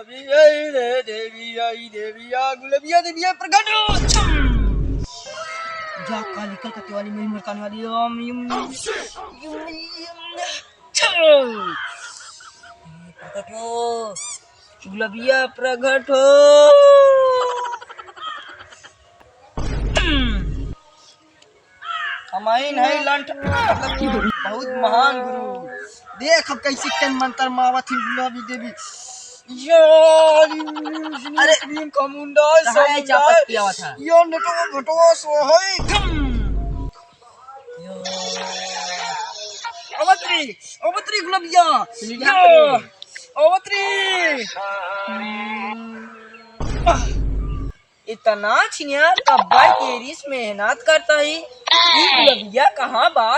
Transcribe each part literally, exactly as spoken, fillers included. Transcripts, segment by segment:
देवी आई रे, देवी आई, देवी आ, गुलबिया, देवी आ, प्रगट हो। छम। जा काली कलकत्ते वाली मेरी मुस्कान वाली, ओम, यम, यम, यम, यम, छम। प्रगट हो, गुलबिया, प्रगट हो। हमाइन है लंठ, मतलब कि बहुत महान गुरु। देख अब कैसे कन मंत्र मावत ही गुलाबी देवी। या अरे, क्रीम का मुंडा, कहाँ है समुंडा। चापत पियावा था? या नटवा भटवा सो है। अवतरी, अवतरी गुलाबिया। या, अवतरी। इतना छिनिया कब्बा के रिस मेहनत करता ही। ई गुलबिया कहाँ बा?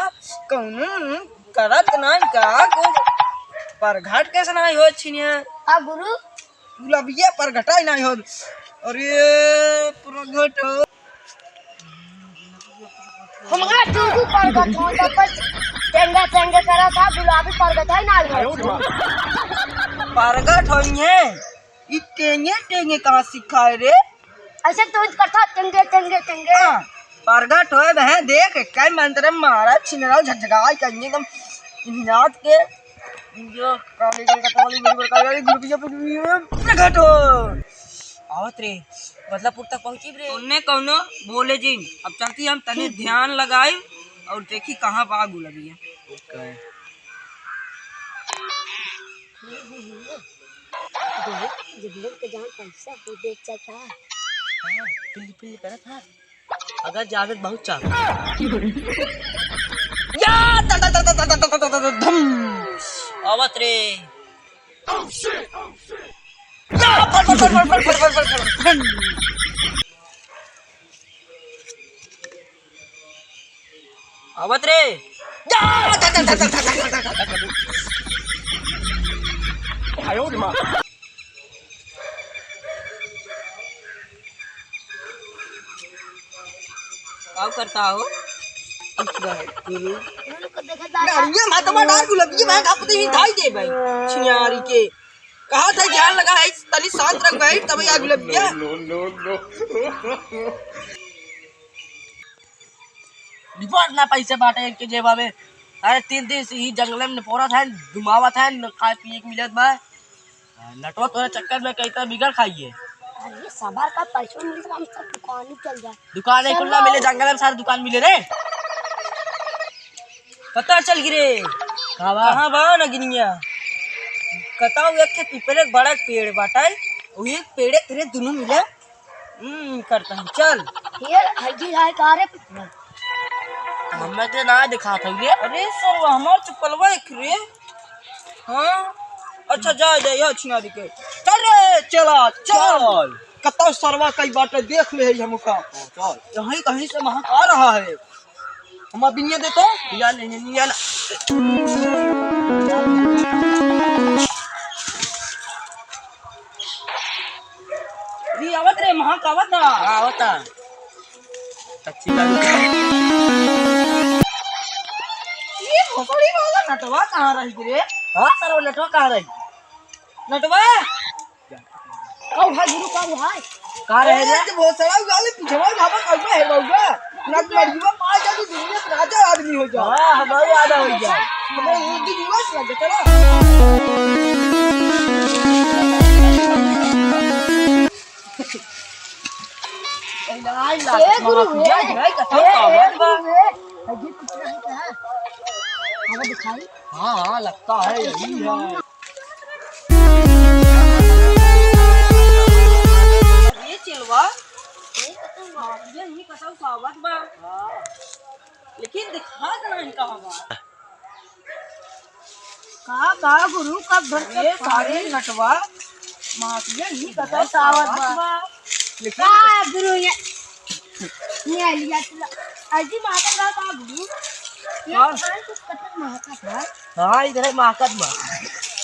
कौनो करत नाई का कुछ? परघट कैसे नाई हो छिनिया? हाँ गुरु। गुलबिया परघटा ही नाई हो। अरे परघट हो। हमार टुकु परघट हो, तब पर टेंगे टेंगे करा था, गुलाबी परघट ही नाई हो। परघट होइहे। ई टेंगे टेंगे कहाँ सिखाए रे? ऐसे तो करता टेंगे टेंगे टेंगे। हाँ, प्रगट होए बहे देख, कई मंत्र मारा छिनरा झकझकाई कहीं एकदम नाच के। जो काली काली कतवाली मेरी बड़का वाली गुरु की जब प्रगट हो। आवत रे, बदलापुर तक पहुँची रे। उन्ने कौनो बोले जिन, अब चलती हम तनी ध्यान लगाई और देखी कहाँ बा गुलबिया। देख, जब लोग के जहाँ पैसा हो, देख चाचा। हाँ, पिल्ली पिल्ली करत हा। अगर जावे बहुत चाह। या, ता, ता, ता, धम। आवत रे। या, फट, फट, फट। आवत रे। का करता हो? गाड़िया में तो डाल गुलाबी में आप तो ही धाई दे भाई। छिनारी के। कहा था ध्यान लगा है, तनी शांत रह भाई, तब या गुलाबिया। No, no, no, no। रिपोर्ट ना पैसे बाटे इनके जेबा में। अरे तीन दिन से ही जंगल में निपोरा था, घुमावा था, न खाए पिए के मिलत बा। नटवा तोरे चक्कर में कई तो बिगड़ खाइए। अरे सबर का पैसा मिलत बा, हम सब दुकान ही चल जाए। दुकान नहीं खुलना मिले, जंगल में सारे दुकान मिले रे। पता चल गिरे। का बा? कहाँ बा नगिनिया? कताऊ एक ठे पीपरे के बड़ा पेड़ बाटे, वही पेड़े तेरे दुनू मिले। हम्म, करता हूँ, चल। ये हगी है का रे? हमें तो ना दिखात हौ ये। अरे सर, वो हमार चप्पलवा एक रे। हाँ? अच्छा, जा, जा, यह छिना दिखे। चल रे, चला, चल। चल। कतौ सरवा कई बाटे, देख ले है हमका। हाँ, चल। यहीं कहीं से महक आ रहा है। हमार बिनिया दे तो। या नहीं, नहीं, या ना। री आवत रे, महक आवत। हाँ, आवत। कच्ची बात। ये भोसड़ी वाला नटवा कहाँ रही रे? हाँ, सर, वो नटवा कहाँ रही? नटवा? कौ है गुरु, कौ है? कहाँ रहे रे? अरे, तो भोसड़ा वाले पिछवा ढाबा कौवा है बाबा। ना तो मरियुआ मार जा, तू दुनिया के राजा आदमी हो जा। हाँ, हमारे याद आ गया। हमारे वो दिन हुआ था, बेटा ना। ए गुरु, ए, ए गुरु, ए, ए गुरु, ए, अभी कुछ नहीं कहा। हमें दिखाई। हाँ, हाँ, लगता है यही है। ये चिलवा, ये ही कसम सावत बा। लेकिन दिखा देना इनका हवा। का, का गुरु, कब भर के ये सारे नटवा, माफिया ही कसम सावत बा। लेकिन का गुरु, ये, ये लिया चला। अजी माता का, का गुरु? ये हाँ। खान तो कतक महका था। हाँ, इधर है महकत बा।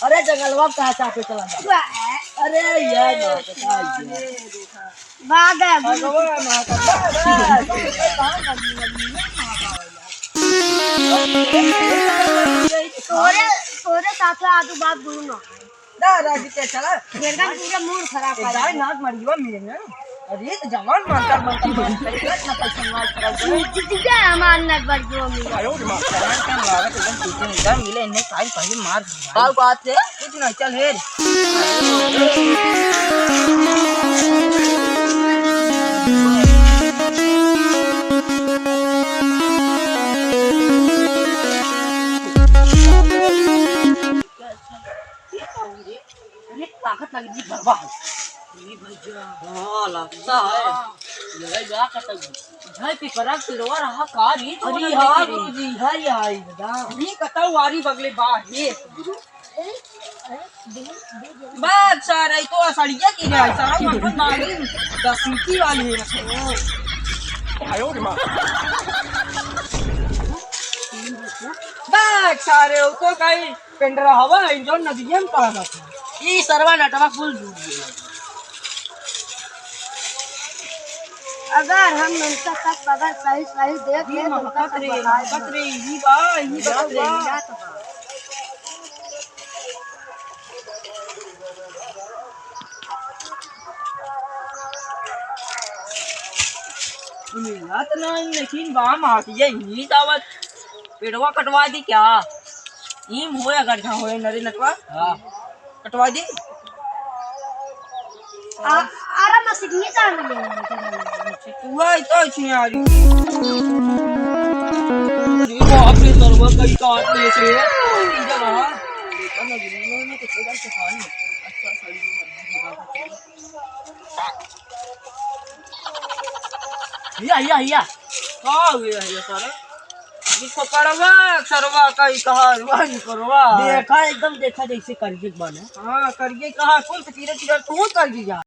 अरे, जंगलवा में कहाँ चाहते चला जा? वाह। अरे, ये महकत है, ये। भागा, गुरु। भगवान महकत बा, बा, बा, बा, कहाँ नदी, नदी में महका होला? तोरे, तोरे साथे आजू बात गुरु ना। जा, राजी के चला। मेरा पूरा मूड खराब कर जाए दिया। नाक मरियो मेरे। अरे, तो जवान मारता, मारता, मारता, इतना पैसा मार खराब करे। जीजा हमार नाक मरियो मेरे। आयो रे माँ। जवान का लागत एकदम पीछे नहीं जा, मिले इन्हें टाइम पहले मार दिया। का बात है? कुछ नहीं, चल हेर। अरे, ताकत लग रही बरवा। अरे भैया। हाँ, लगता है। हाँ। लगा जा कतई। भाई, पिपरा के पेड़वा रहा का रे, तो अरे लगा हाँ, रे। गुरुजी, हाय, हाय, बता। अरे, कतऊ आरी बगले बा, हे। बस, सारा, ई तो असड़िया की रे, सारा अपन नागिन, दसीटी वाली है। आयो रे माँ। बस, सारे, वो तो कहीं पेंडरा हवा है, जो नदिया में पाना था। ई सरवा नटवा कुल डूब गया। अगर हम उनका सब अगर सही सही देख ई ले तो उनका महकत सब रे, बताए महकत दे। रे, ई बा, ई बा, बा। मिलत ना, लेकिन बा माफिया ही दावत। पेड़वा कटवा दी क्या? ईम होए अगर जहाँ होए नरे नटवा। हाँ। कटवा दी। आ, आरा मसीनी का मिले। तू आई तो इसमें आ रही। अरे बाप रे, सरवा कई काट ले से। इधर आ। देखा ना, दुनिया में तो कोई से पानी। अच्छा, सही है। हिया, हिया, हिया। का हुआ है ये सारा? ई पकड़वा, सरवा का ई कहा, वही करवा। देखा, एकदम देखा जैसे करके बना। हाँ, करके कहा, कौन से पीरे पीरे तू कर दी जा।